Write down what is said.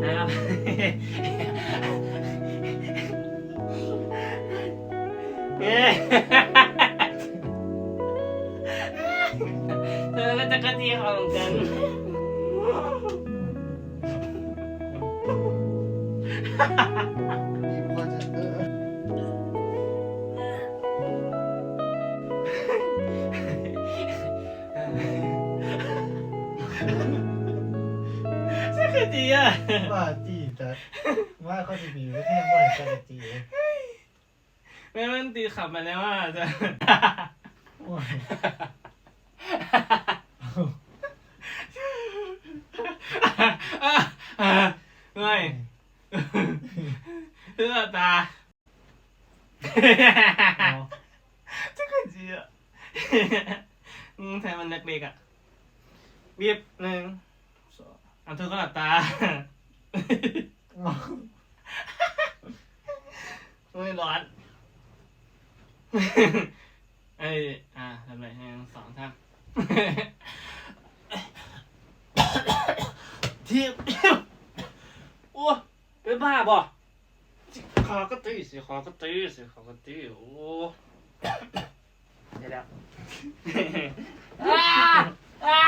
นะครับ เธอก็จักจี้เขาเหมือนกัน จักจี้อะ ວ່າຈີ້ແທ້ ວ່າເຂົາຊິມີໄວ້ແທງບໍ່ໃຫ້ຈັກຈີ້. ແມ່ນມັນຕີຂຳໄປແລ້ວອະ ໂອ້ຍ ເມື່ອຍ ເຫຼືອຕາ ເອົາ ຈັກກະຈີ່ອະ ອືມ ໃຫ້ມັນເລັກໆອະ ບີບ ໜຶ່ງ ສອງ ອັນເທີກໍຫຼັບຕາ ໂອ້ຍ ຮ້ອນ ເອີຍ ອ່າ ທຳໄດ້ ໜຶ່ງ ສອງ ສາມ ທີບ ໂອ້ຍ ເປັນບ້າບໍ່? ຊິຂໍກະຕີ ຊິຂໍກະຕີ ຊິຂໍກະຕີ ໂອ້ ໄດ້ແລ້ວ ອ້າ ອ້າ